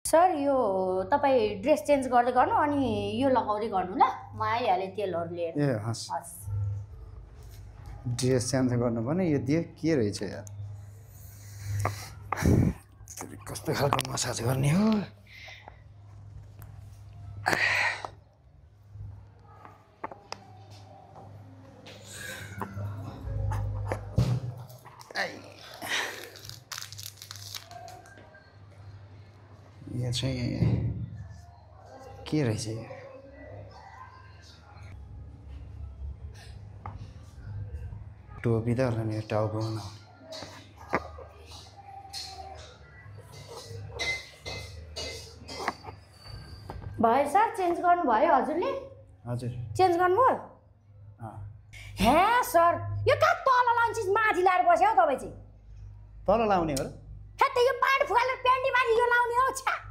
sir यो तपाईँ dress change गर्दै गर्नु अनि यो लगाउँदै गर्नु ल म आइहालेँ तेलहरू लिएर ए हस् ड्रेस चेन्ज गर्नु भने यो देख के रहेछ यार कस्तो खालको मसाज गर्ने हो यो चाहिँ के रहेछ टोपी त होला नि टाउको भयो सर चेन्ज गर्नुभयो हजुरले हजुर चेन्ज गर्नुभयो हे सर यो कहाँ तल लाउने चिज माथि ल्याएर बस्यो हौ तपाईँ चाहिँ तल लाउने हो र यो पाँड फुकालेर प्यान्टी माथि यो लाउने हो छ्या